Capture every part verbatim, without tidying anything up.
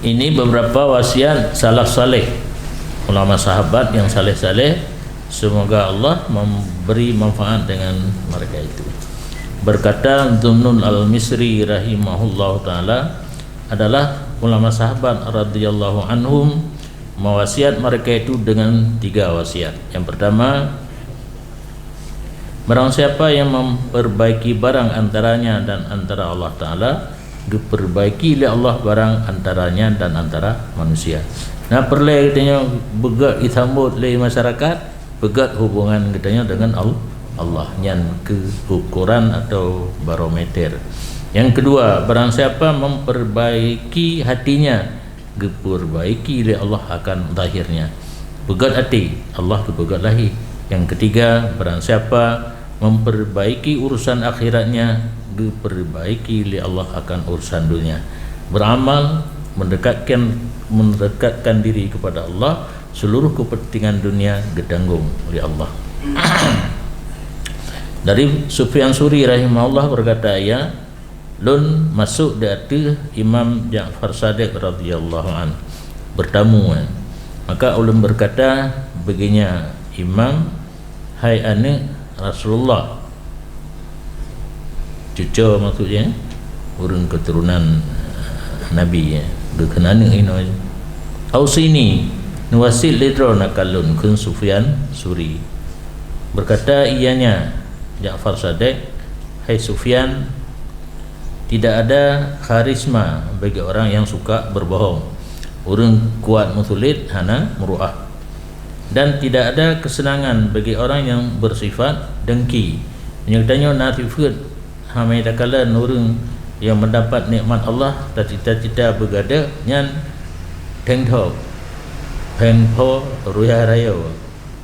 Ini beberapa wasiat salaf saleh, ulama sahabat yang saleh-saleh, semoga Allah memberi manfaat dengan mereka itu. Berkata Zunnun Al-Misri rahimahullahu taala, adalah ulama sahabat radhiyallahu anhum, mewasiat mereka itu dengan tiga wasiat. Yang pertama, barang siapa yang memperbaiki barang antaranya dan antara Allah Taala, diperbaiki oleh Allah barang antaranya dan antara manusia. Nah, peureulée geutanyoe beugét disambot lé masyarakat, beugét hubungan geutanyoe dengan Al-, Allah, nyan keuh ukuran atau barometer. Yang kedua, barang siapa memperbaiki hatinya, geupeubaiki lé Allah akan zahirnya. Beugét até, Allah geupeugét lahé. Yang ketiga, barang siapa memperbaiki urusan akhiratnya, geupeubaiki lé Allah akan urusan dunia. Beramal mendekatkan, mendekatkan diri kepada Allah, seluruh kepentingan dunia geutanggong lé Allah. Dari Sufyan Suri rahimahullah berkata, ia, lôn masôk di ateueh Imam Ja'far Shadiq radhiyallahu anh, beutamu, eh. Maka ulôn beukata, beugeunya Imam, hai aneuëk Rasulullah, cuco maksudnya, ureuëng keuturonan Nabi, eh, geukheun aneuëk inoe. Ausini, neuwasiet lé droe nakal lôn, kheun Sufyan Suri. Beukata ianya Ja'far Shadiq, hai Sufyan, tidak ada karisma bagi orang yang suka berbohong. Ureuëng kuat meusulet hana meuruah. Dan tidak ada kesenangan bagi orang yang bersifat dengki. Meunyoe tanyoe na sifeuet hana takalon ureuëng yang mendapat nikmat Allah, tacita-cita beugada nyan tengthok, pengpho ruyah rayo.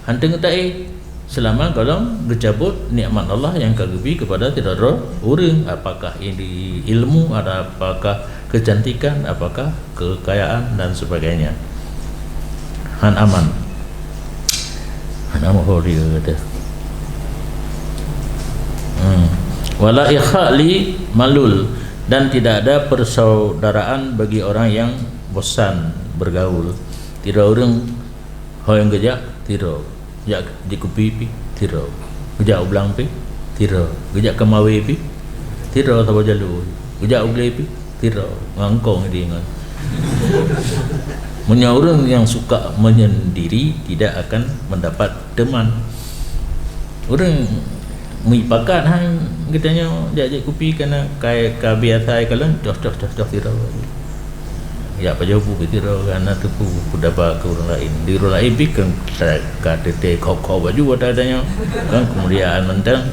Hanteng taéh, seulama golom geucabot nikmat Allah nyang ka geubi keupada sidroe-droe ureuëng, apakah ini ilmu, ada apakah kecantikan, apakah kekayaan dan sebagainya. Han aman. Han aman ho dia kata. Hmm. Wala ikha li malul, dan tidak ada persaudaraan bagi orang yang bosan bergaul. Tidak ureuëng Ho nyang geujak, tiro. Jak jikupi pi, tiro. Geujak u blang pi, tiro. Geujak keumawe pi, tiro saboh jalu. Geujak u glé pi, tiro. Ngangkong di ngon. Meunyoe ureuëng yang suka menyendiri tidak akan mendapat teman. Ureuëng meuipakat hai geutanyoe jak jikupi kana kai ka biasa kalon toh toh toh toh tiro. Ya, pajoh bu keu sidroe, hana teupeu peudaba keu ureuëng laén. Di ureuëng laén pih kan ka teuntée khok-khok baju ata tanyoe. Kan keumuliaan mantong.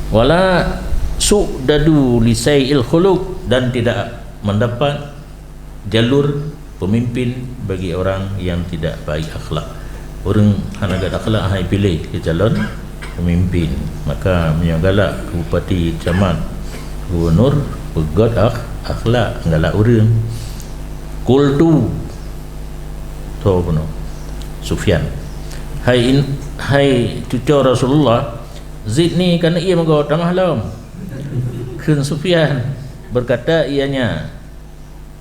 Wala su'dadu li sai'il khuluq, dan tidak mendapat jalur pemimpin bagi orang yang tidak baik akhlak. Ureuëng hana gét akhlak hai piléh keu calon pemimpin. Maka meunyoe galak keu bupati, camat, gubunur, peugét akh-, akhlak galak ureuëng. Qultu, tho bunoe, Sufyan, hai in-, hai cuco Rasulullah, zidni, kana ié meugo tamah lom. Kheun Sufyan, berkata ianya,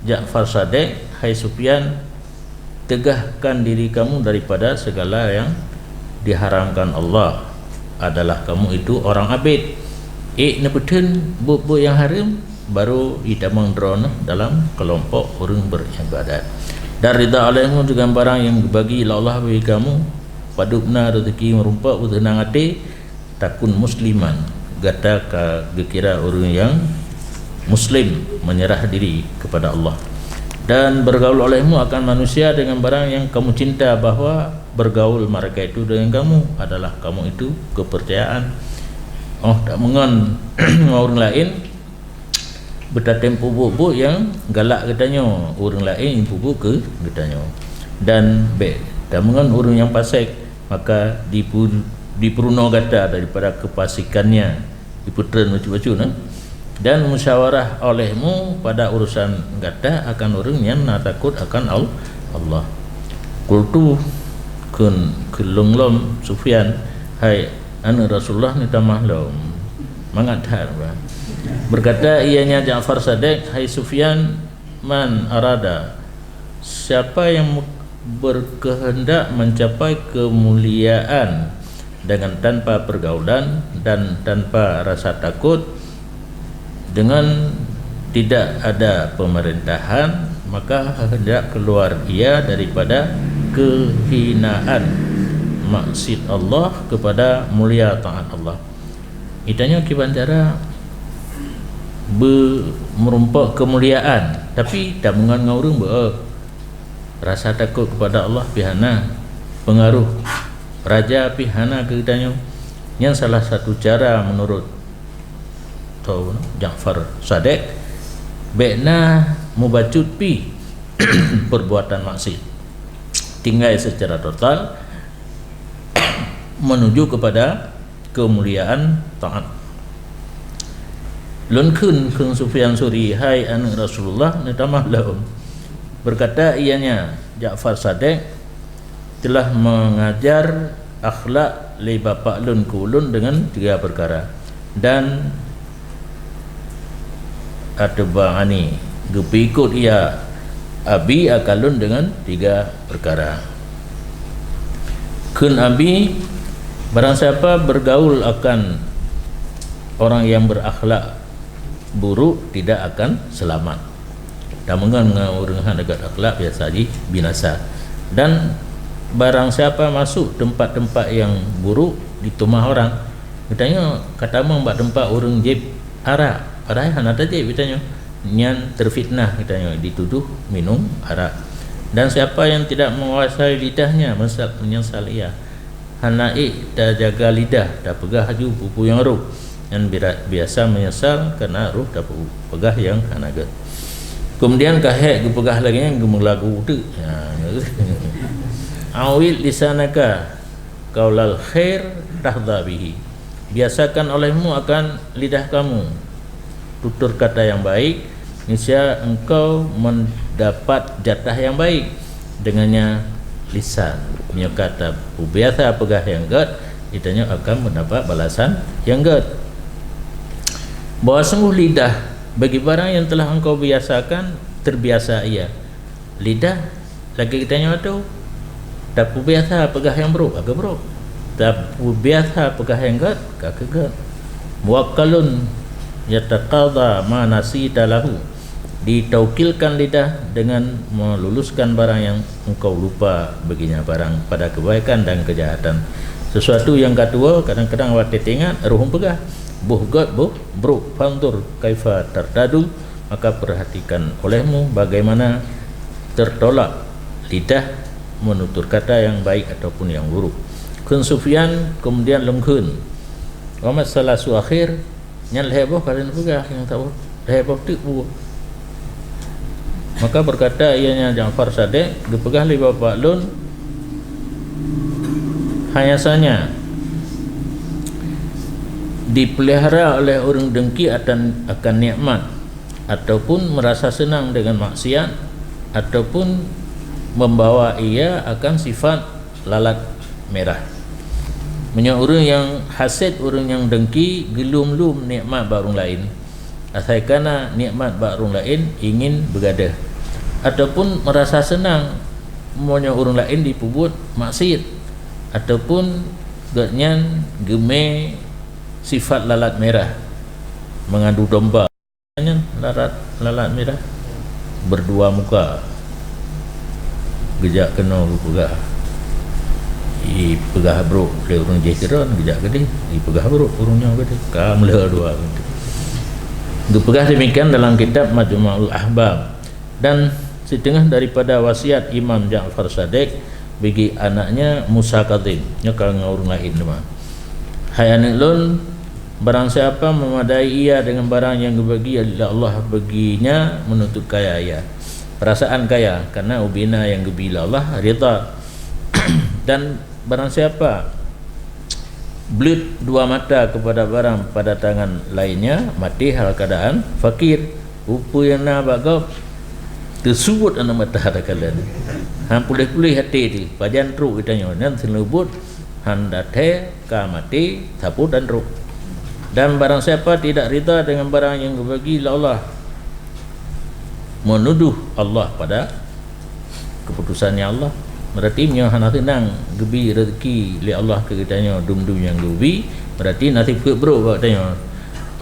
Ja'far Shadiq, hai Sufyan, tegahkan diri kamu daripada segala yang diharamkan Allah, adalah kamu itu orang abid. Ék neupeutheun buet-buet nyang hareuem, baru jitamong droeneuh dalam keulompok ureuëng beribadat. Dan ridha olehmu dengan barang yang dibagi Allah bagi kamu, padubna rezeki meurumpok beuseunang até, takun musliman, gata ka geukira ureuëng nyang muslim, menyerah diri kepada Allah. Dan bergaul olehmu akan manusia dengan barang yang kamu cinta, bahwa bergaul mereka itu dengan kamu adalah kamu itu kepercayaan. Oh, tak mengon ngon ureuëng laén, beutatem peubuet-buet nyang galak geutanyoe, ureuëng laén peubuet keu geutanyoe. Dan bék tameungon ureuëng nyang fasek, maka dipu-, dipeurunoe gata daripada keufasikannya, dipeutreun bacut-bacut, nah. Dan musyawarah olehmu pada urusan gata akan ureuëng nyang na takot akan Al-, Allah. Qultu, kheun, kheun lôn lom Sufyan, hai aneuëk Rasulullah, neutamah lom. Mangat that, bah. Berkata ianya Ja'far Shadiq, hai Sufyan, Man arada, siapa yang berkehendak mencapai kemuliaan dengan tanpa pergaulan dan tanpa rasa takut, dengan tidak ada pemerintahan, maka hendak keluar ia daripada kehinaan maksiat Allah kepada mulia taat Allah. Geutanyoe kiban cara be-, meurumpok keumuliaan, tapi tameungon ngon ureuëng beu-, rasa takot kepada Allah pih hana, pengaruh raja pih hana keu geutanyoe. Nyan salah satu cara menurut Ja'far Sadek, bék na mubacut pi perbuatan maksiat. Tinggai secara total menuju kepada keumuliaan taat. Lôn kheun, kheun Sufyan Suri, "Hai aneuëk Rasulullah, neutamah lom." Berkata ianya, Ja'far Sadek telah mengajar akhlak lé bapak lôn keu ulôn dengan tiga perkara, dan atba'ani, geupeuikot ia abi akan lôn dengan tiga perkara. Kheun abi, barang siapa bergaul akan orang yang berakhlak buruk tidak akan selamat. Tameungon ngon ureuëng hana gét akhlak biasa jih binasa. Dan barang siapa masuk tempat-tempat yang buruk diteumah orang, geutanyoe ka tamong bak tempat ureuëng jieb arak, padahai hana tajieb geutanyoe. Nyan terfitnah geutanyoe dituduh minum arak. Dan siapa yang tidak menguasai lidahnya, menyesal, menyesal ia. Hana ék tajaga lidah, tapeugah laju peue-peue nyang roh. Nyan bira-, biasa menyesal karena roh tapeugah nyang hana gét. Kemudian ka hék geupeugah lagée nyan geumeulagu teuk. Ha, awid lisanaka qaulal khair tahza bihi. Biasakan olehmu akan lidah kamu tutur kata yang baik, niscaya engkau mendapat jatah yang baik. Dengannya lisan, meunyoe ka tapeubiasa peugah nyang gét, geutanyoe akan mendapat balasan nyang gét. Bahwa sungguh lidah bagi barang yang telah engkau biasakan, terbiasa ia. Lidah lagée geutanyoe tu, tapeubiasa peugah nyang brok, ka keubrok. Tapeubiasa peugah nyang gét, ka keugét. Muwakkalun yataqadha ma nasita lahu. Ditaukilkan lidah dengan meluluskan barang yang engkau lupa baginya, barang pada kebaikan dan kejahatan. Sesuatu nyang ka tuwoe, kadang-kadang watée teuingat, roh peugah, boh gét, boh brok. Fanzur kaifa tartadu, maka perhatikan olehmu bagaimana tertolak lidah menutur kata yang baik ataupun yang buruk. Kheun Sufyan, kemudian lôn kheun, "Wa ma salasu akhir?" Nyan lhée boh ka lheueh neupeugah, nyang saboh lhée boh teuk buet. Maka berkata ianya Ja'far Sadek, geupeugah lé bapak lôn, hanya saja dipelihara oleh ureuëng dengki atan-, akan nikmat, ataupun merasa senang dengan maksiat, ataupun membawa ia akan sifat lalat mirah. Meunyoe ureuëng nyang hasad, ureuëng nyang dengki, geulum-lum nikmat bak ureuëng laén, asai kana nikmat bak ureuëng laén ingin beugadoh, ataupun merasa senang meunyoe ureuëng laén jipeubuet maksiat, ataupun gobnyan geumé sifat lalat mirah, mengadu domba. Nyan lalat, lalat mirah berdua muka. Geujak keunoe geupeugah, ipeugah brok lé ureuëng jih keudroe, geujak keudeh, ipeugah brok ureuëng nyoe keudeh. Ka meulheueh dua. Geupeugah demikian dalam kitab Majmu'ul Ahbab. Dan siteungoh daripada wasiat Imam Ja'far Sadek bagi anaknya Musa Kadhim, nyoe ka ngon ureuëng laén teuma. Hai aneuëk lôn, barang siapa memadai ia dengan barang yang dibagi Allah baginya menuntut kaya ia, perasaan kaya, karena ubena yang geubri lé Allah ridha. Dan barang siapa bleuet dua mata kepada barang pada tangan lainnya, maté hal keadaan fakir. Upeue nyang na bak gob, teusubuet aneuk mata takalon. Han puléh-puléh até teuh, pajan trok geutanyoe, nyan seuneubeuet han até ka maté, sapeue dan trok. Dan barang siapa tidak ridha dengan barang yang dibagi lé Allah, menuduh Allah pada keputusannya Allah. Berarti meunyoe hana seunang geubi rezeki lé Allah keu geutanyoe dum-dum nyang geubi, berarti naseb peuet brok bak tanyoe.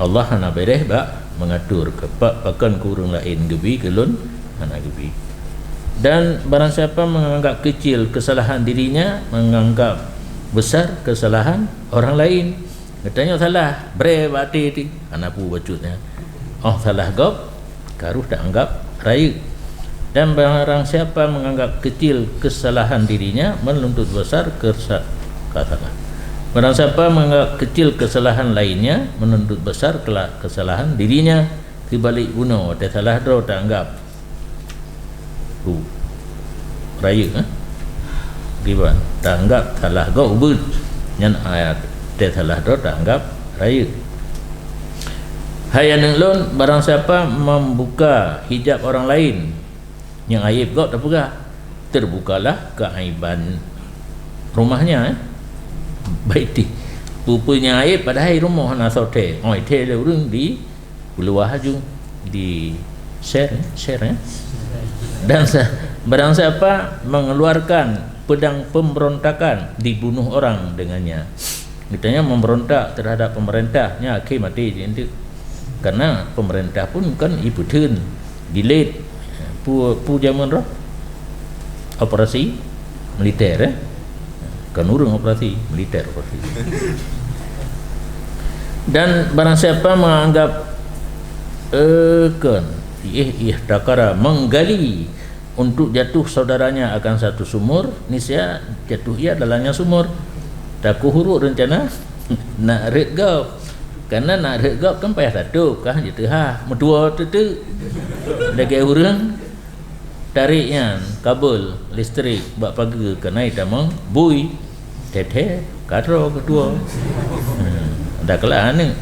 Allah hana beres bak mengatur keu pa-, pakon keu ureuëng laén geubi, keu lôn hana geubi. Dan barang siapa menganggap kecil kesalahan dirinya, menganggap besar kesalahan orang lain. Geutanyoe salah, bré bak até teuh, hana peue bacut nyan. Oh salah gob, karoh taanggap rayeuk. Dan barang siapa menganggap kecil kesalahan dirinya, menuntut besar kesa-, kesalahan. Barang siapa menganggap kecil kesalahan lainnya, menuntut besar kela-, kesalahan dirinya. Sibalik bunoe, watée salah droe taanggap rayeuk, eh? Kiban, taanggap salah gob ubit. Nyan ayat, watée salah droe taanggap rayeuk. Hai aneuëk lôn, barang siapa membuka hijab orang lain, nyang aib gob tapeugah, terbukalah keaiban rumahnya, eh? Baik ti, peue-peue nyang aib padahai rumoh na soe thée, oi thée lé ureuëng di peuluah laju di share, share, ya. Dan sa-, barang siapa mengeluarkan pedang pemberontakan, dibunuh orang dengannya. Geutanyoe memberontak terhadap pemerintah, nyan akhé maté jih. Karena pemerintah pun kan ipeutheun, delete, pu, pu jameun roh. Operasi militer, eh? Kon ureuëng operasi, militer operasi. Dan barang siapa menganggap, eh, kon, ih, ih, takara, menggali untuk jatuh saudaranya akan satu sumur, niscaya jatuh ia dalamnya sumur. Takuhuruk rencana nak reuet gob. Karena nak reuet gob kan payah tatôb kah jiteuhah. Meutuwoe teuk-teuk. Lagée ureuëng tarek nyan kabel listrik bak pageue keuhai tamong bui, thée-thée ka troe geutuwoe. Hmm, dak keulah aneuëk.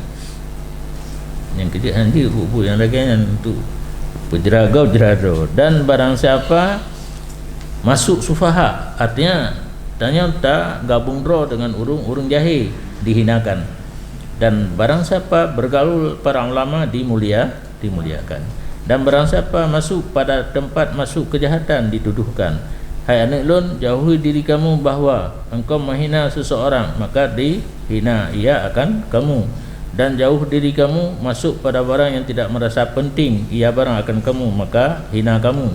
Nyang keujeuet han jeuet buet-buet nyang lagée nyan untuk peujra gob jra droe. Dan barang siapa masuk sufaha, artinya tanyoe ta gabung droe dengan ureuëng-ureuëng jahé, dihinakan. Dan barang siapa bergaul para ulama, dimulia, dimuliakan. Dan barang siapa masuk pada tempat masuk kejahatan, dituduhkan. Hai aneuëk lôn, jauhi diri kamu bahwa engkau menghina seseorang, maka dihina ia akan kamu. Dan jauh diri kamu masuk pada barang yang tidak merasa penting ia barang akan kamu, maka hina kamu.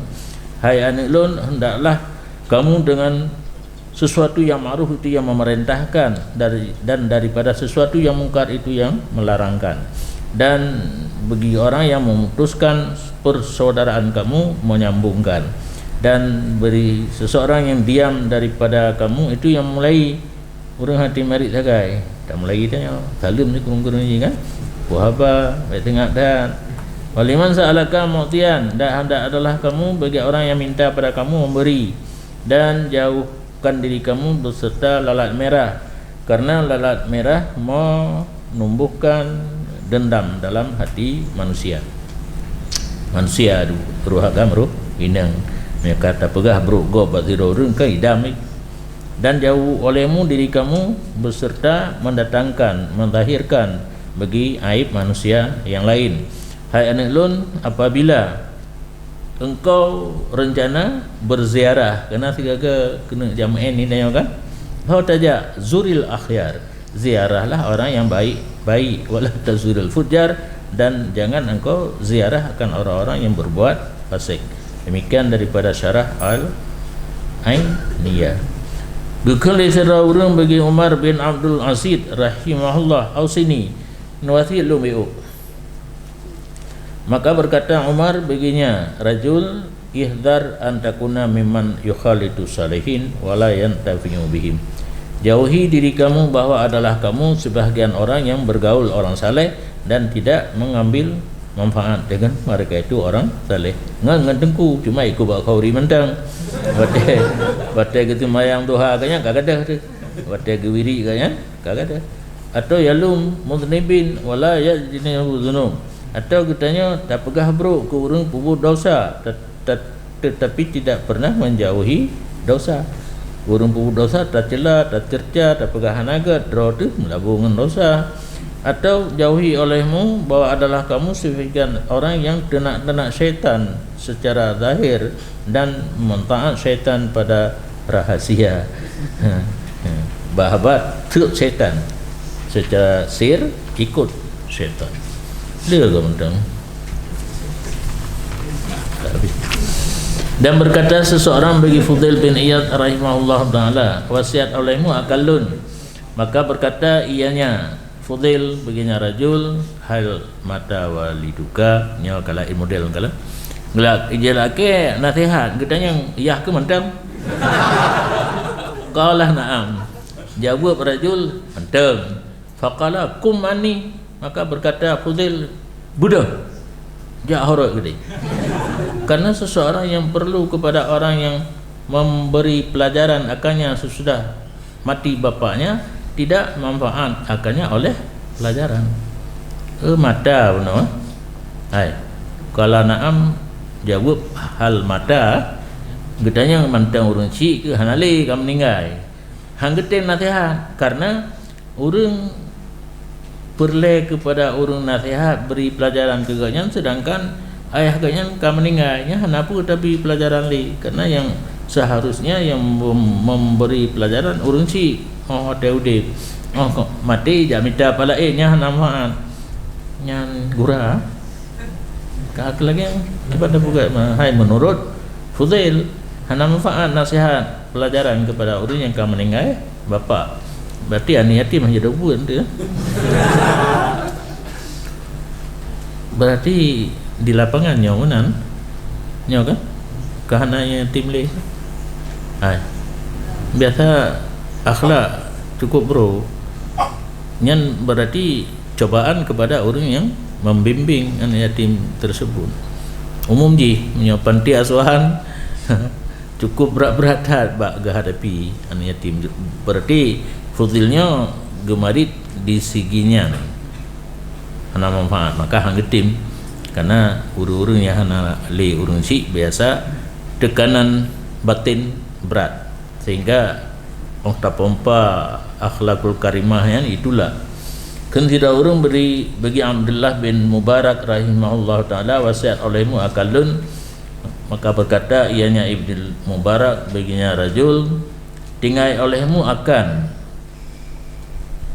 Hai aneuëk lôn, hendaklah kamu dengan sesuatu yang ma'ruf itu yang memerintahkan dari, dan daripada sesuatu yang mungkar itu yang melarangkan. Dan bagi orang yang memutuskan persaudaraan kamu, menyambungkan. Dan beri seseorang yang diam daripada kamu itu yang mulai. Ureuëng hati marit sagai, tak mulai tanyoe. Saleuem ni keu ureuëng jih kan. Puhaba, baik tengah dan. Waliman sa'alaka mu'tiyan, dan hendak adalah kamu bagi orang yang minta pada kamu memberi. Dan jauh kan diri kamu beserta lalat merah, karena lalat merah menumbuhkan dendam dalam hati manusia. Manusia tu ruh agam ruh inang, mereka tapeugah brok gob bak sidroe ureuëng kan idam ni. Dan jauh olehmu diri kamu beserta mendatangkan, menzahirkan bagi aib manusia yang lain. Hai aneuëk lôn, apabila engkau rencana berziarah, keunan sigaga keuneuk jamén ni nyoe kan? Ho tajak, zuril akhyar, ziarahlah orang yang baik-baik, wala tazuril fujjar, dan jangan engkau ziarah akan orang-orang yang berbuat fasik. Demikian daripada syarah Al-Ainiyah. Geukheun lé sidroe ureuëng bagi Umar bin Abdul Aziz rahimahullah, "Ausini, neuwasiet lôn beu." Maka berkata Umar baginya, "Rajul, ihdar an takuna mimman yukhalitu salihin wa la yantafi'u bihim." Jauhi diri kamu bahwa adalah kamu sebahagian orang yang bergaul orang saleh dan tidak mengambil manfaat dengan mereka itu orang saleh. Ngon, ngon teungku, cuma ikut bak khauri mantong. Watée, watée geuseumayang duha ka nyan ka gadôh tu. Watée geuwirit ka nyan ka gadôh. Atau yalum muznibin wala yajtanibu dzunub. Atau geutanyoe tapeugah brok keu ureuëng peubuet dosa, tet-, tet-, tetapi tidak pernah menjauhi dosa. Ureuëng peubuet dosa tacela, taceureuca, tapeugah hana gét, droe teuh meulabô ngon dosa. Atau jauhi olehmu bahwa adalah kamu sebagian orang yang ternak-ternak syaitan secara zahir dan mentaat syaitan pada rahasia. Bah, bah, trok syaitan. Secara sir, ikut syaitan. Dia ke mentang. Dan berkata seseorang bagi Fudail bin Iyad rahimahullah taala, "Wasiat olehmu akan lôn." Maka berkata ianya, Fudail, baginya rajul, "Hal mata waliduka?" Nyoe kala ilmu model kala. Gelak ijil ake nasihat, geutanyong, "Yah ke mantong?" Qala, "Na'am." Jawab rajul, "Mantong." Faqala, "Qum anni." Maka berkata Fudail, "Beudôh, jak horot keudeh." Karena seseorang yang perlu kepada orang yang memberi pelajaran akannya sesudah mati bapaknya, tidak manfaat akannya oleh pelajaran. Eh, mata bunoe. Hai. Qala, "Na'am," jawab, "Hal mata?" Geutanyong, "Mantong ureuëng chik keu hana lé ka meuninggai?" Han geutem nasihat, karena ureuëng peureulée keupada ureuëng nasihat, beri pelajaran keu gobnyan, sedangkan ayah gobnyan ka meuninggai, nyan hana peue tabri pelajaran lé. Karena yang seharusnya yang mem-, memberi pelajaran ureuëng chik, oh watée udeb, oh maté jak mita palaén, nyan hana manfaat. Nyan gura. Ka lagée kiban dah buka, hai, menurut Fudail, hana manfaat nasihat pelajaran kepada ureuëng yang ka meuninggai bapak. Berarti aneuk yatim hana jadok buet tu. Berarti di lapangan nyoe meunan. Nyoe kan? Ka hana yatim lé. Hai. Biasa akhlak cukup buruk. Nyan berarti cobaan kepada ureuëng yang membimbing aneuk yatim tersebut. Umum jih, meunyoe panti asuhan, cukup brat-brat that bak geuhadapi aneuk yatim. Berarti Fudail nyoe geumarit di sigi nyan. Hana manfaat, maka han geutem. Karena ureuëng-ureuëng nyang hana lé ureuëng chik biasa tekanan batin brat. Sehingga óh tapompa akhlakul karimah nyan, itulah. Kheun sidroe ureuëng beri bagi Abdullah bin Mubarak rahimahullah taala, "Wasiat olehmu akan lôn." Maka berkata ianya Ibnu Mubarak, baginya rajul, "Tinggai olehmu akan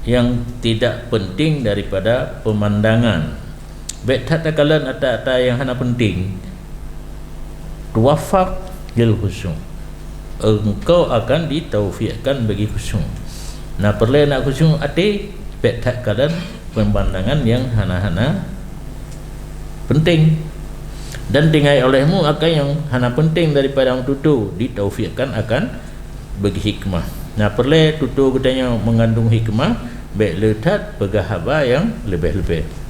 yang tidak penting daripada pemandangan." Bék that takalon ata-ata nyang hana penting. Tuwaffaq lil khusyuk. Engkau akan ditaufikkan bagi khusyuk. Na peureulée na khusyuk até, bék that kalon pemandangan nyang hana-hana penting. Dan tinggai olehmu akan nyang hana penting daripada nyang tutoe, ditaufikkan akan bagi hikmah. Na peureulée tutoe geutanyoe meungandung hikmah, bék le that peugah haba nyang leubeh-leubeh.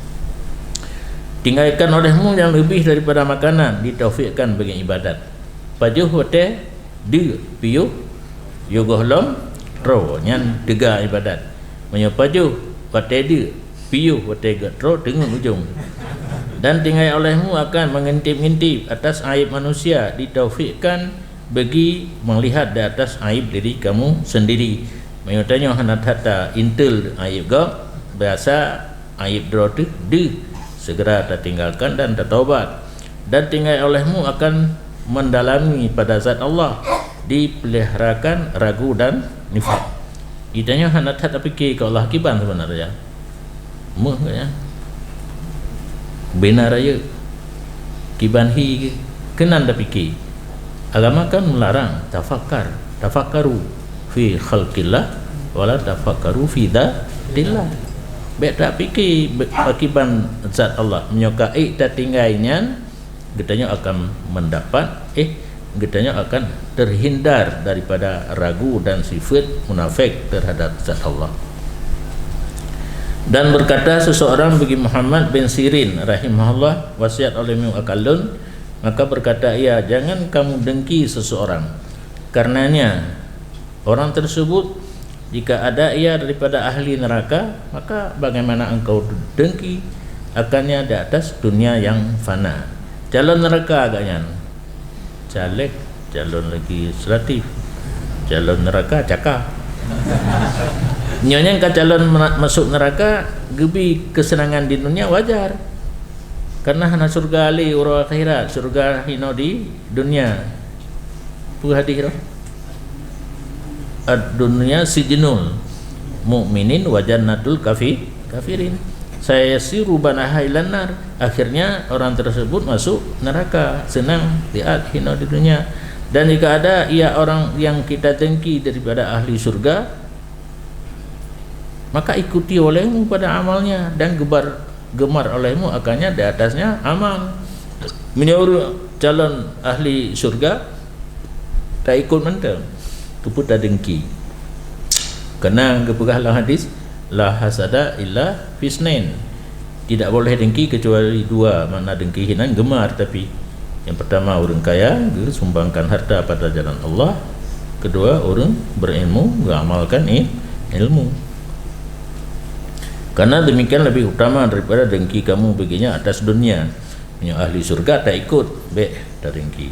Tinggai kan olehmu nyang leubeh daripada makanan, ditaufikkan bagi ibadat. Pajoh watée deuk piôh yôh gohlom troe, nyan teuga ibadat. Meunyoe pajoh watée deuk piôh watée gét troe, teungeut ujong. Dan tinggai olehmu akan mengintip-ngintip atas aib manusia, ditaufikkan bagi melihat di atas aib diri kamu sendiri. Meunyoe tanyoe hana that tainteul aib gob, biasa aib droe teuh deuh, segera tatinggalkan dan tataubat. Dan tinggai olehmu akan mendalami pada zat Allah, dipeliharakan ragu dan nifak. Geutanyoe hana that tapike keu Allah kiban sebenarnya. Meuh geutanyoe. Bina rayeuk. Kiban hi keunan tapike. Agama kan melarang, tafakkar, tafakkaru fi khalqillah wala tafakkaru fi dzatillah. Bék tapike be-, pakiban zat Allah. Meunyoe ka ék tatinggai nyan, geutanyoe akan mendapat, eh, geutanyoe akan terhindar daripada ragu dan sifat munafik terhadap zat Allah. Dan berkata seseorang bagi Muhammad bin Sirin rahimahullah, "Wasiat olehmu akan lôn." Maka berkata ia, "Jangan kamu dengki seseorang. Karenanya, orang tersebut, jika ada ia daripada ahli neraka, maka bagaimana engkau dengki akannya di atas dunia yang fana?" Calon neraka agaknyan, caleg, calon legislatif, calon neraka caka. Nyoe nyang ka calon mena-, masuk neuraka, geubi keuseunangan di dunia wajar. Karena hana syurga lé uroe akhirat, syurga hino di dunia. Peue hadis tu? "Ad-dunya sijnul mu'minin wa jannatul kafi-, kafirin. Sayasiru banaha ilan nar." Akhirnya orang tersebut masuk neraka, senang, taat, hino di dunia. Dan jika ada ia orang yang kita dengki daripada ahli syurga, maka ikuti olehmu pada amalnya dan gebar, gemar olehmu akannya di atasnya amal. Meunyoe ureuëng calon ahli syurga, taikot mantong, keupeue tadengki. Karena geupeugah lam hadis, "La hasada illa fisnain." Tidak boleh dengki kecuali dua, makna dengki hinan gemar, tapi yang pertama, ureuëng kaya geusumbangkan harta pada jalan Allah, kedua, ureuëng berilmu geuamalkan il-, ilmu. Karena demikian lebih utama daripada dengki kamu baginya atas dunia. Meunyoe ahli syurga taikot, bék tadengki.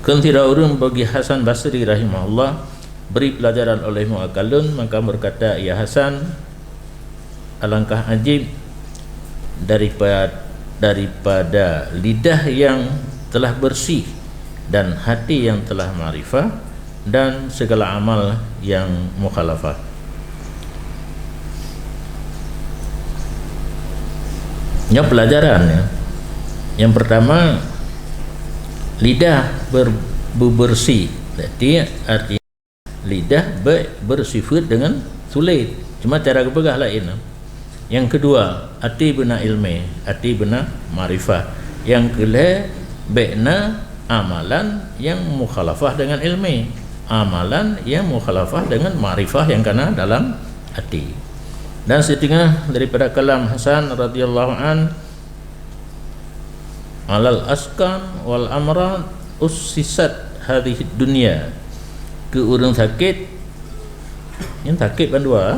Kheun sidroe ureuëng bagi Hasan Basri rahimahullah, "Beri pelajaran olehmu akan lôn," maka berkata ia Hasan, "Alangkah ajib daripada, daripada lidah yang telah bersih dan hati yang telah makrifah dan segala amal yang mukhalafah." Nyoe pelajaran, ya. Yang pertama, lidah ber-, bebersih. Berarti arti lidah be-, bersifat dengan sulit. Cuma cara geupeugah laén. Yang kedua, até beuna ilmu, até beuna makrifah. Yang keulhée, bék na amalan yang mukhalafah dengan ilmu, amalan yang mukhalafah dengan makrifah yang kana dalam até. Dan siteungoh daripada kalam Hasan radhiyallahu an, "Alal asqam wal amrad ussisat hadhihid dunya." Keu ureuëng sakét, nyang sakét bandua,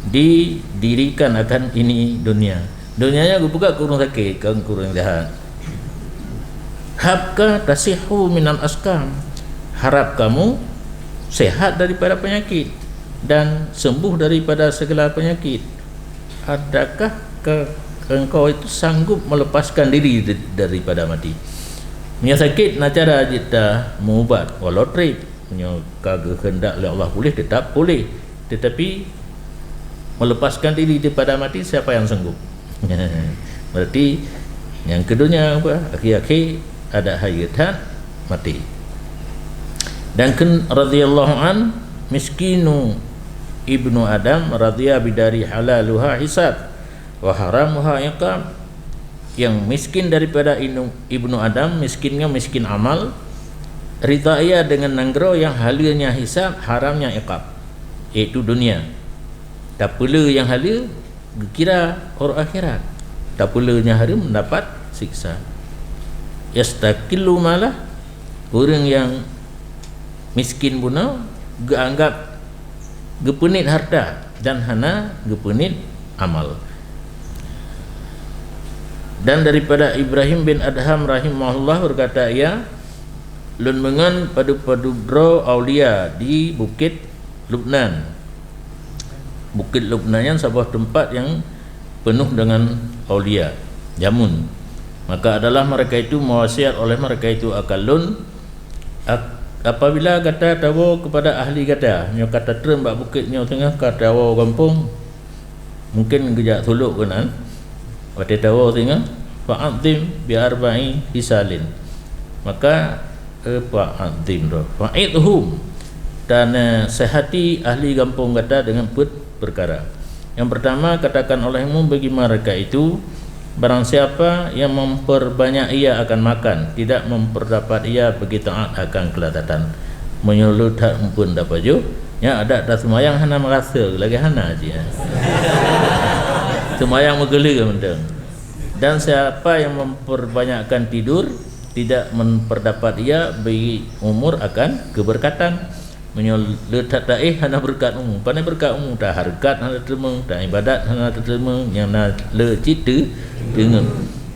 didirikan akan ini dunia. Dunia nyan geupeugah keu ureuëng sakét, kon keu ureuëng sehat. "Habka tasihhu minal asqam." Harap kamu sehat daripada penyakit dan sembuh daripada segala penyakit. Adakah ke-, engkau itu sanggup melepaskan diri di-, daripada mati? Meunyoe sakét, na cara jeuet ta meuubat, walau treb. Meunyoe ka geukeundak lé Allah puléh, teutap puléh. Teutapi, melepaskan diri daripada mati, siapa yang sanggup? Berarti, nyang keu donya apa? Akhé-akhé adak hayeu that, maté. Dan kheun radhiyallahu an, "Miskinu ibnu Adam radhiya bidari halaluha hisab, wa haramuha iqab." Yang miskin daripada inu-, ibnu Adam, miskin nyoe miskin amal, ridha ia dengan nanggroe yang haleunya hisab, haramnya iqab, yaitu dunia. Tapeulé nyang haleue, geukira uroe akhirat. Tapeulé nyang hareuem, dapat siksa. Yastaqillu malah, ureuëng nyang miskin bunoe geuanggap geupeuniet harta dan hana geupeuniet amal. Dan daripada Ibrahim bin Adham rahimahullah, berkata ia, "Lôn meungon padub-padub droe aulia di Bukét Lubnan." Bukét Lubnan nyan saboh teumpat nyang peunoh deungon aulia jameun. Maka adalah mereka itu mewasiat oleh mereka itu akan lôn, "Ap-, apabila gata tawoe kepada ahli gata, nyoe ka tatrön bak bukét nyoe teungoh ka tawoe gampông," mungkin geujak sulok keunan, watée tawoe singoh, "Fa'adzim bi arba'i khisalin." Maka, eh, fa'adzim tu, "Fa'idhum." Dan, eh, nasihati ahli gampông gata dengan peuet peukara. Yang pertama, katakan olehmu bagi mereka itu, barang siapa yang memperbanyak ia akan makan, tidak memperdapat ia bagi taat akan kelezatan. Meunyoe le that muphom dapat jih, nyan adak taseumayang hana meurasa lagée hana jih. Seumayang meugeuleu mantong. Dan siapa yang memperbanyakkan tidur, tidak memperdapat ia bagi umur akan keberkatan. Meunyoe le that taéh hana beureukat umu, pane beureukat umu, tahareukat hana teurimong, taibadat hana teurimong, nyang na le cit teu-, teungeut.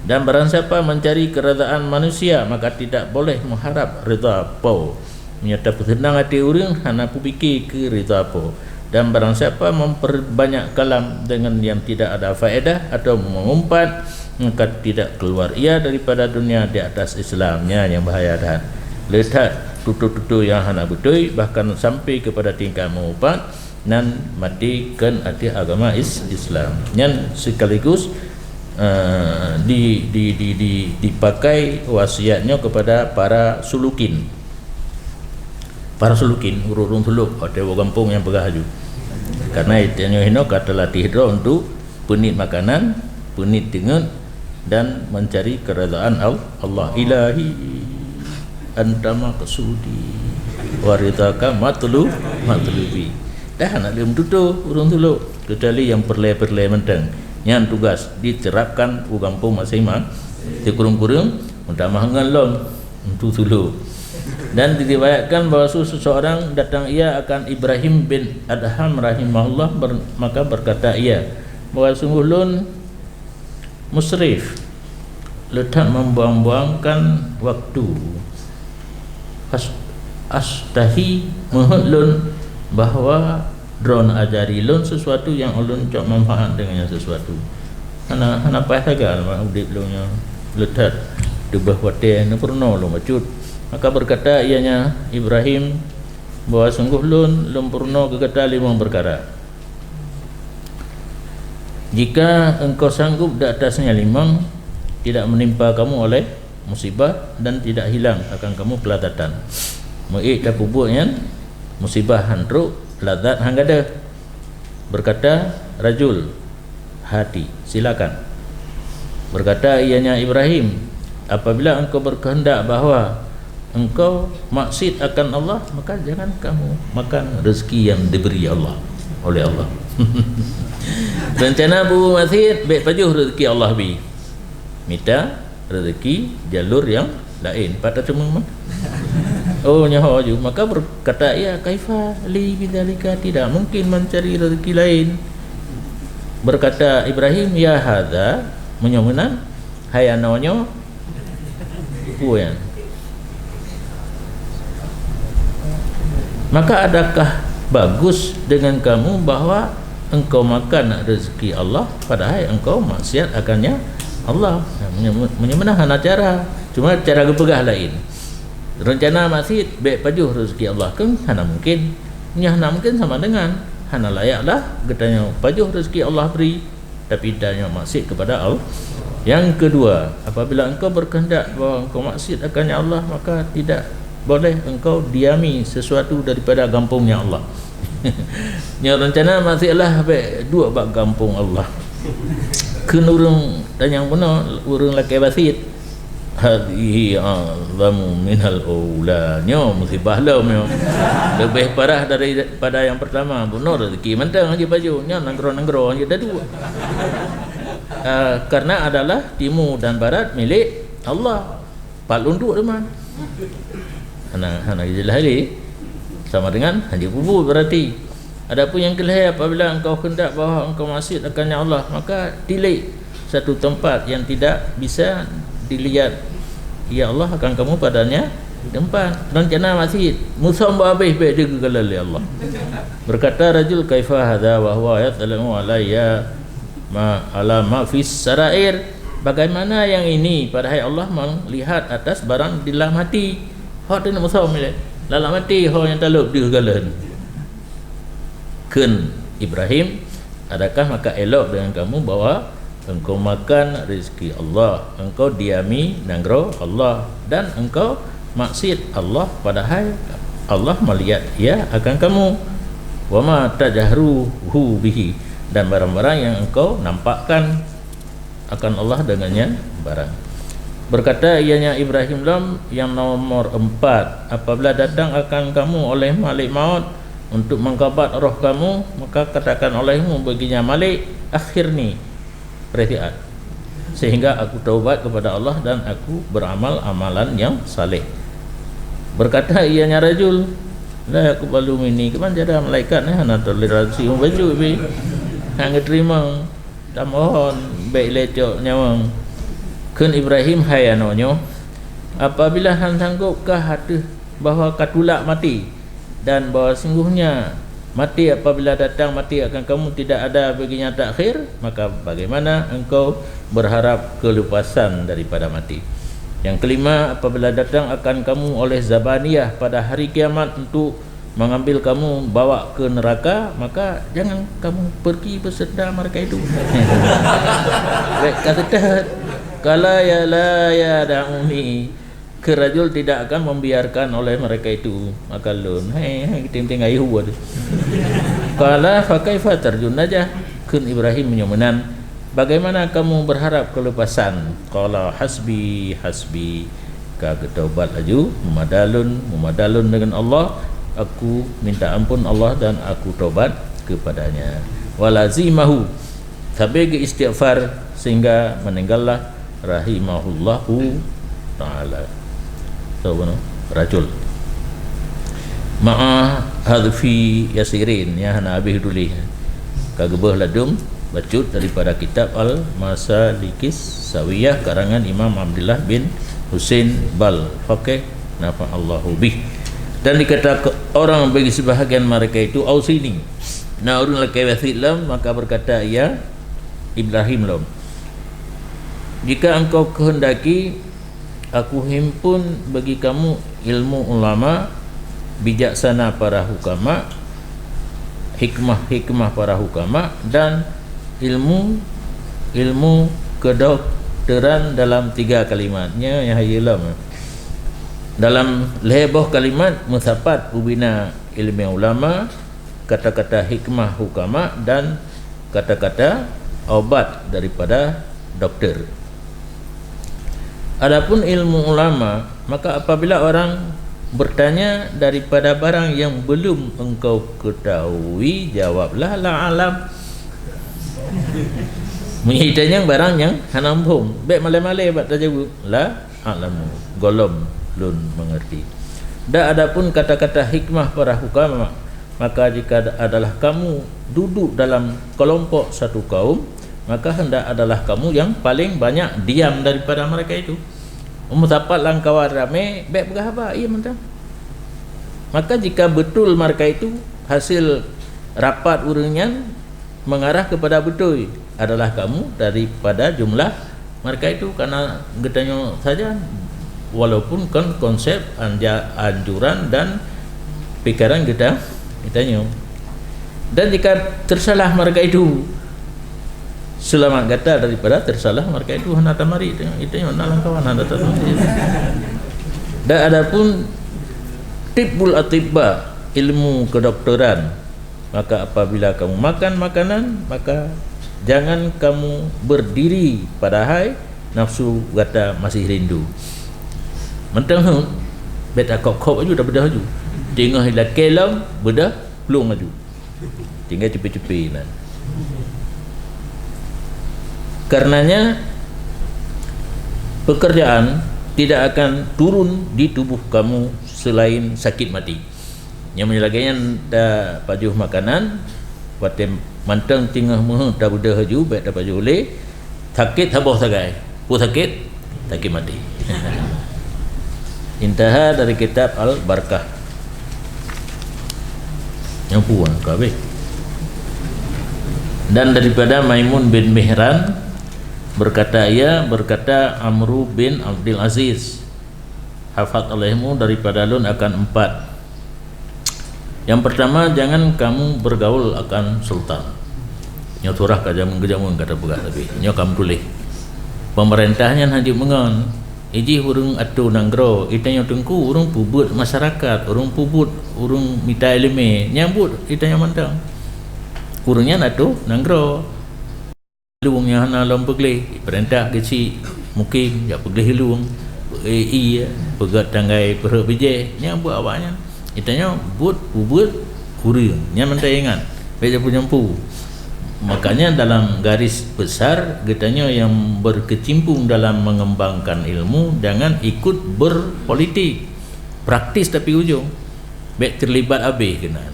Dan barang siapa mencari keridhaan manusia, maka tidak boleh mengharap ridha Po. Meunyoe tapeuseunang até ureuëng, hana peupike keu ridha Po. Dan barang siapa memperbanyak kalam dengan yang tidak ada faedah atau mengumpat, maka tidak keluar ia daripada dunia di atas Islam. Nyan nyang bahaya that. Le that tutoe-tutoe nyang hana beutôi, bahkan sampai kepada tingkat mengumpat, nan mati kon ateueh agama Is-, Islam. Nyan sekaligus, eh, di, di, di, di, dipakai wasiat nyoe kepada para sulukin. Para sulukin, ureuëng-ureuëng suluk, watée woe gampông nyang peugah laju. Karena tanyoe hinoe ka teulatih droe untuk peuniet makanan, peuniet teungeut, dan mencari keridhaan Al-, Allah. Ilahi anta maqsudi wa ridhaka matlu-, matlubi. Dah hana lé meututoe ureuëng suluk, kecuali nyang peureulée-peureulée mantong. Nyan tugas diterapkan u gampông maséng-maséng. Sikureueng-kureueng meutamah ngon lom untuk suluk. Dan diriwayatkan bahwa su-, seseorang datang ia akan Ibrahim bin Adham rahimahullah, ber-, maka berkata ia, bahwa sungguh lôn musrif, le that membuang-buangkan waktu. As-, astahi, meuheuet lôn bahwa droeneuh ajari lôn sesuatu nyang ulôn cok manfaat dengan nyan sesuatu. Hana, hana paih sagai lam udeb lôn nyoe, le that teubeh watée neupeurunoe lôn bacut. Maka berkata ianya Ibrahim, bahwa sungguh lôn, lôn peurunoe keu gata limong peukara. Jika engkau sanggup di atasnya limong, tidak menimpa kamu oleh musibah dan tidak hilang akan kamu kelazatan. Meuék tapeubuet nyan, musibah han trok, lazat han gadôh. Berkata rajul, hati, silakan. Berkata ianya Ibrahim, apabila engkau berkehendak bahwa engkau maksiat akan Allah, maka jangan kamu makan rezeki yang diberi Allah, oleh Allah. Rencana bu maksiat, bek pajoh rezeki Allah bi. Mita rezeki jalur yang laén. Pat tateumeung mah. Oh, nyoe ju. Maka berkata ia, kaifa li bidzalika, tidak mungkin mencari rezeki lain. Berkata Ibrahim, ya hadza, meunyoe meunan, hai anoe nyoe, peue nyan? Maka adakah bagus dengan kamu bahwa engkau makan rezeki Allah, padahai engkau maksiat akannya Allah? Nah, meunyo-, meunyo meunan hana cara. Cuma cara geupeugah laén. Rencana maksiat, bek pajoh rezeki Allah, kan hana mungkin. Nyan hana mungkin sama dengan hana layak lah geutanyoe pajoh rezeki Allah bri. Tapi tanyoe maksiat kepada Allah. Yang kedua, apabila engkau berkehendak bahwa engkau maksiat akannya Allah, maka tidak boleh engkau diami sesuatu daripada gampongnya Allah. Nyoe rencana maksiat lah bek duek bak gampông Allah. Kheun ureuëng tanyong bunoe, ureuëng lakée basit. Hadhihi a'zamu minal ula. Nyoe musibah lom nyoe. Leubeh parah daripada yang pertama. Bunoe rezeki mantong jipaju. Nyoe nanggroe-nanggroe jidadu. Ah, karena adalah timu dan barat milik Allah. Pat lôn duek teuma. Hana, hana jeulaih lé. Sama dengan hana kubu berarti. Adapun yang kelhée, apabila engkau kehendak bahwa engkau maksiat akannya Allah, maka tilik satu tempat yang tidak bisa dilihat. Ya Allah akan kamu padanya tempat. Rencana maksiat. Musom bah habéh bek dia geugalan lé Allah. Berkata rajul, kaifa hadza wa huwa yattali'u alayya ma, ala ma fis sarair. Bagaimana yang ini, padahai Allah melihat atas barang di dalam hati. Ho teuh musom ilée. Dalam hati ho nyang talop deuh galon. Kheun Ibrahim, adakah maka elok dengan kamu bahwa engkau makan rezeki Allah, engkau diami nanggroe Allah, dan engkau maksiat Allah, padahai Allah melihat ia akan kamu. Wa ma tajahruhu bihi, dan barang-barang yang engkau nampakkan akan Allah dengannya barang. Berkata ianya Ibrahim lom yang nomor empat, apabila datang akan kamu oleh Malik Maut untuk mengkabat roh kamu, maka katakan olehmu baginya, Malik, akhirni, preh siat, sehingga aku taubat kepada Allah dan aku beramal amalan yang saleh. Berkata ianya rajul, la yaqbalu minni, keuman cara malaikat ni hana toleransi, um, baju bi hana terima. Tamohon, bek lecok nyawöng. Kheun Ibrahim, hai anoe nyoe, apabila han sanggob kah ateueh bahwa ka tulak maté, dan bahwa sungguhnya Mati apabila datang mati akan kamu tidak ada baginya takhir, maka bagaimana engkau berharap kelepasan daripada mati? Yang kelima, apabila datang akan kamu oleh Zabaniyah pada hari kiamat untuk mengambil kamu bawa ke neraka, maka jangan kamu pergi beserta mereka itu. Baik, kata, "Qala ya la yad'uni." Kheun rajul tidak akan membiarkan oleh mereka itu akan lôn. Hai, hai, ting-ting ayuh buat. Qala fa kaifa tarjun najah? Kheun Ibrahim meunyoe meunan, bagaimana kamu berharap kelepasan? Qala hasbi, hasbi. Ka geutaubat laju, meumada lôn, meumada lôn dengan Allah, aku minta ampun Allah dan aku taubat kepadanya. Walazimahu, sabe geuistighfar sehingga meninggallah rahimahullahu ta'ala. Tahu bunoe? Rajul. Ma'a hadfi yasirin, ya, hana habéh tuléh. Ka geubeuh ladum bacut daripada kitab Al-Masalikis Sawiyah karangan Imam Abdullah bin Husain Bal, faqih nafa'allahu bih. Dan dikata ke orang bagi sebahagian mereka itu, "Ausini." Na ureuëng lakée wasiet lom, maka berkata ia, Ibrahim lom, "Jika engkau kehendaki, aku himpun bagi kamu ilmu ulama, bijaksana para hukama, hikmah-hikmah para hukama, dan ilmu, ilmu kedokteran dalam tiga kalimat." Nyoe nyang hayeu lom. Dalam lhée boh kalimat meusapat ubina ilmu ulama, kata-kata hikmah hukama dan kata-kata obat daripada doktor. Adapun ilmu ulama, maka apabila orang bertanya daripada barang yang belum engkau ketahui, jawablah, "La alam." Meunyoe itanyong barang nyang hana muphom, bék malée-malée bak tajaweueb, "La alamu, golom lôn mengerti." Dan adapun kata-kata hikmah para hukama, maka jika adalah kamu duduk dalam kelompok satu kaum, maka hendak adalah kamu yang paling banyak diam daripada mereka itu. Meusapat lam kawan ramé, bék peugah haba, iya mantong. Maka jika betul mereka itu hasil rapat ureuëng nyan mengarah kepada beutôi, adalah kamu daripada jumlah mereka itu, karena geutanyoe saja, walaupun kan konsep anja-, anjuran dan pikiran kita, geutanyoe. Dan jika tersalah mereka itu, selamat gata daripada tersalah mereka itu, hana tamari itu, itu yang dalam kawan hana tamari. Dan adapun tibbul atibba, ilmu kedokteran, maka apabila kamu makan makanan, maka jangan kamu berdiri, padahai nafsu gata masih rindu. Mantong heuet, bék takop-kop aju, dah beudah aju. Teungoh ilakée lom, beudah plueng aju. Tinggai cepe-cepe nan. Karenanya, pekerjaan tidak akan turun di tubuh kamu selain sakit mati. Nyang meunyoe lagée nyan tapajoh makanan, watée mantong teungoh meuheuet tabeudoh laju, bék tapajoh ulée, sakét saboh sagai. Peue sakét? Sakét maté. Intaha dari kitab Al-Barkah. Nyang peue ka habéh. Dan daripada Maimun bin Mihran, berkata ia, berkata Amru bin Abdul Aziz, "Hafat alaihmu daripada lôn akan empat. Yang pertama, jangan kamu bergaul akan sultan." Nyoe surah ka jameun-jameun ka tapeugah, tapi nyoe ka meutuléh. Pemerintah nyan hana jeuet meungon. Ijih ureuëng atô nanggroe, itanyoe teungku ureuëng peubuet masyarakat, ureuëng peubuet, ureuëng mita iéleumé, nyang buet itanyoe mantong. Ureuëng nyan atô nanggroe. Lueng nyang hana lom peugleh, ipeurintah geuchik mukim jak peugleh lueng, eh, ié, peugét tanggai peurhot bijéh, nyang buet awak nyan. Itanyoe buet, peubuet kureueng, nyan mantong ingat, bék jampu-jampu. Makanya dalam garis besar, geutanyoe nyang berkecimpung dalam mengembangkan ilmu, jangan ikut berpolitik. Praktis tapi ujong. Bék terlibat abéh keunan.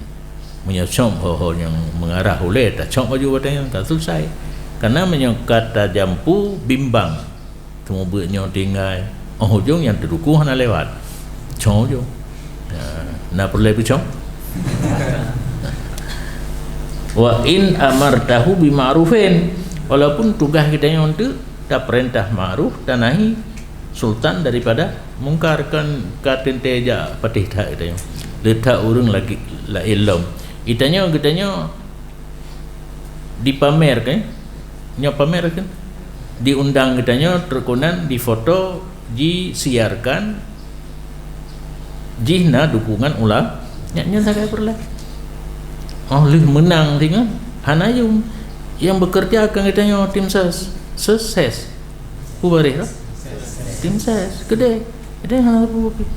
Meunyoe cok ho-ho nyang meungarah ulée, tacok baju watée nyan ka selesai. Karena meunyoe ka tajampu bimbang, teuma buet nyoe tinggai, óh ujong nyang teuduku hana lewat. Cok ujong. Ya, na peureulée beucok? Wa in amartahu bima'rufin, walaupun tugaih geutanyoe untuk tapeurintah ma'ruf, tanahi sultan daripada mungkar, kan ka teuntée jak patéh that geutanyoe. Le that ureuëng lagi laén lom. Geutanyoe, geutanyoe dipamerkan, nyoe pamer kan? Diundang geutanyoe, trok keunan difoto, jisiarkan, jih na dukungan ulama, nyan, nyan sagai peureulée. Oh, lheueh meunang singoh, hana yum. Nyang beukeureuja keu geutanyoe tim ses, ses, ses. Peue baréh lah? Tim ses, keudeh. Keudeh hana sapeue pih.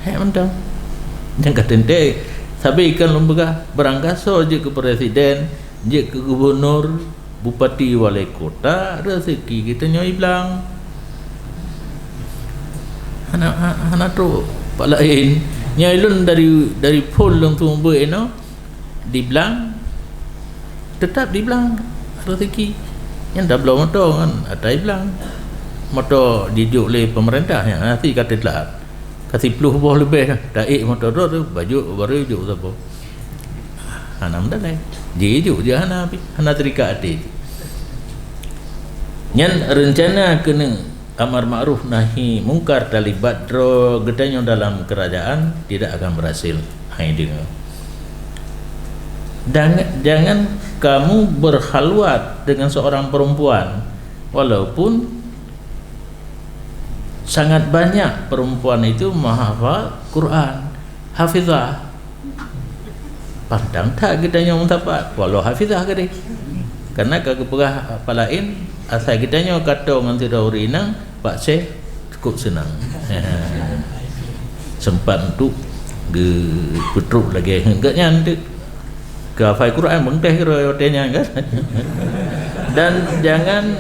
Hék mantong. Nyang ka teuntée, sabe ikan lôn peugah, beurangkasoe jeuet keu presiden, jeuet keu gubunur, bupati, wali kota, rezeki geutanyoe iblang. Hana, ha-, hana trok pat laén. Nyoe lôn dari, dari phon lôn seumeubeuet inoe, diblang, teutap diblang rezeki. Nyan tabloe moto ngon ata iblang. Moto jijok lé peumeurintah nyan, hana si ka teutap. Ka siploh boh leubeh dah. Taék moto droe tu, bajok baru jok saboh. Hana meudalai. Jijok je hana pih, hana teulikat até jih. Nyan reuncana keuneuk amar ma'ruf nahi mungkar talibat droe geutanyoe dalam keurajaan tidak akan berhasil. Hai deungoe. Dan jangan kamu berkhalwat dengan seorang perempuan, walaupun sangat banyak perempuan itu menghafal Quran, hafizah. Pantang that geutanyoe meusapat, walau hafizah gadeh. Karena ka geupeugah pat laén, asai geutanyoe ka toe ngon sidroe ureuëng inong, Pak Syekh, cukup seunang. Sempat untuk geupeutrok lagée geuh nyan tu. Keu hafai Quran beungkeh keudroe watée nyan kan. Dan jangan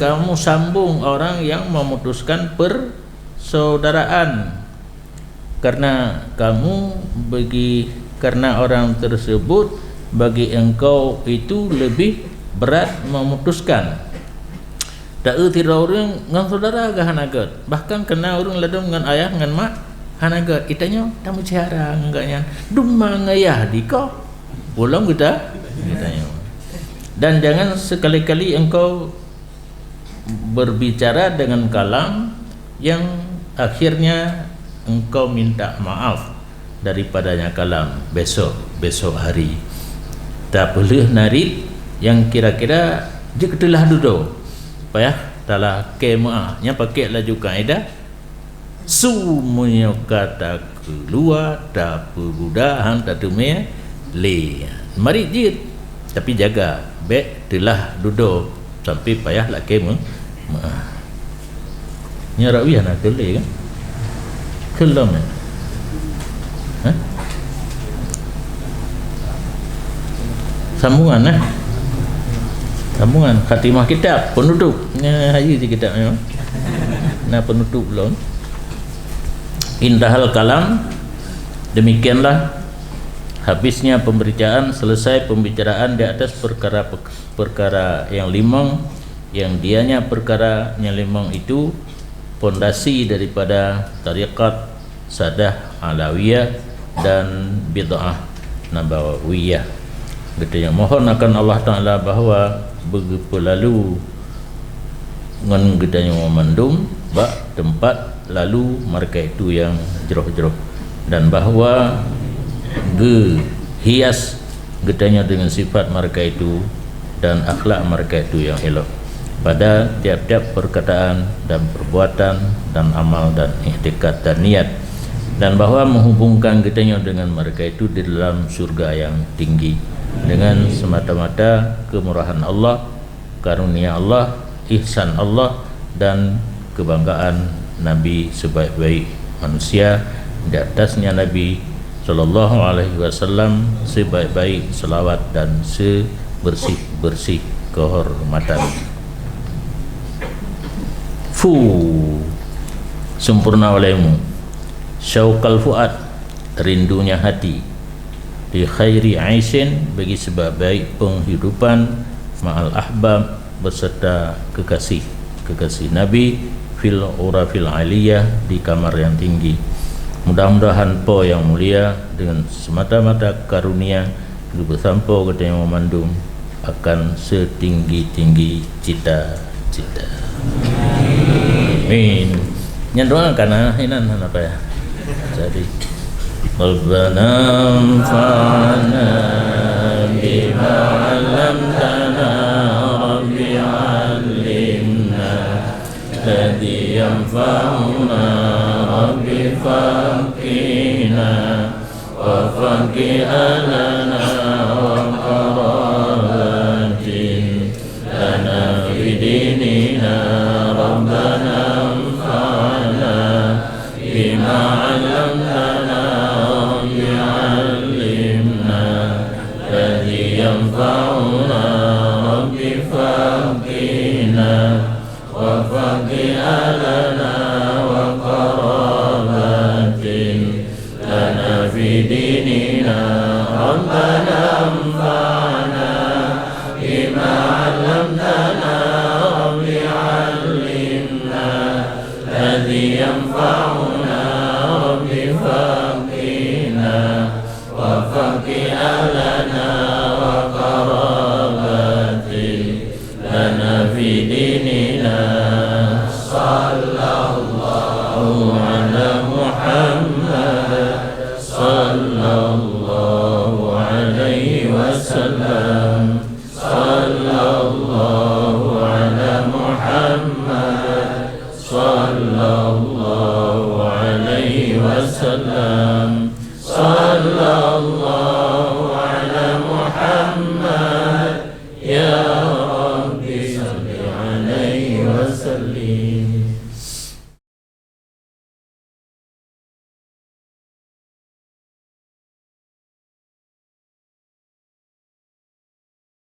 kamu sambung orang yang memutuskan persaudaraan, karena kamu bagi, karena orang tersebut bagi engkau itu lebih berat memutuskan. Taeu sidroe ureuëng ngon syedara geuh hana gét, bahkan keu na ureuëng ladôm ngon ayah ngon mak hana gét. Geutanyoe tameusyedara ngon geuh nyan, dum mangat ayah dikoh, ulôn geuta-, geutanyoe. Dan jangan sekali-kali engkau berbicara dengan kalam yang akhirnya engkau minta maaf daripadanya kalam besok, besok hari. Tapeuleueh narit nyang kira-kira jeuet keu teulah dudoe. Payah talakée meuáh. Nyan pakék laju kaedah, su meunyoe ka takeuluwa, tapeuguda, han tateumé lé. Marit jeuet, tapi jaga, bék teulah dudoe sampai payah lakée meu-, meuáh. Nyoe rawi hana keu lé kan? Keu lom, ya? Hah? Sambungan, eh? Sambungan khatimah kitab, penutup. Nyoe hayeue cit kitab nyoe. Nah, penutup lom. Intahal kalam, demikianlah habisnya pemberitaan, selesai pembicaraan di atas perkara-perkara yang limong, yang dianya perkara nyang limong itu pondasi daripada tarekat Sadah Alawiyah dan Bid'ah Nabawiyah. Geutanyoe mohon akan Allah Taala bahwa beugeupeulalu ngon geutanyoe mandum bak teumpat lalu marka itu nyang jroh-jroh, dan bahwa geuhias geutanyoe deungon sifat marka itu dan akhlak marka itu nyang élok pada tiap-tiap perkataan dan perbuatan dan amal dan iktikad dan niat, dan bahwa menghubungkan geutanyoe deungon marka itu di dalam syurga nyang tinggi dengan semata-mata kemurahan Allah, karunia Allah, ihsan Allah, dan kebanggaan Nabi sebaik-baik manusia, di atasnya Nabi sallallahu alaihi wasallam sebaik-baik selawat dan sebersih-bersih kehormatan. Fu, sempurna olehmu, syauqal fuad, rindunya hati, li khairi aisyin, bagi sebaik-baik penghidupan, ma'al ahbab, beserta kekasih, kekasih Nabi, fil ghurafil aliyah, di kamar yang tinggi. Mudah-mudahan Po yang mulia dengan semata-mata karunia geupeusampoe geutanyoe mandum akan seutinggi-tinggi cita-cita. Amin. Nyan doa ka na, inan hana payah. Jadi, Rabbana anfa'na bima 'allamtana, Rabbi 'allimna alladhi yanfa'una, Rabbi faqqihna wa faqqih ahlana wa qarabatin lana fi dinina. Rabbana anfa'na bima 'allamtana, Rabbi 'allimna alladhi yanfa'una, Rabbi faqqihna wa faqqih ahlana wa qarabatin lana fi dinina. Rabbana anfa'na bima 'allamtana, Rabbi 'allimna alladhi yanfa'una, Rabbi faqqihna wa faqqih ahlana wa qarabatin lana fi dinina. Sallallahu ala Muhammad, sallallahu alaihi wasallam. Sallallahu ala Muhammad, sallallahu alaihi wasallam. Sallallahu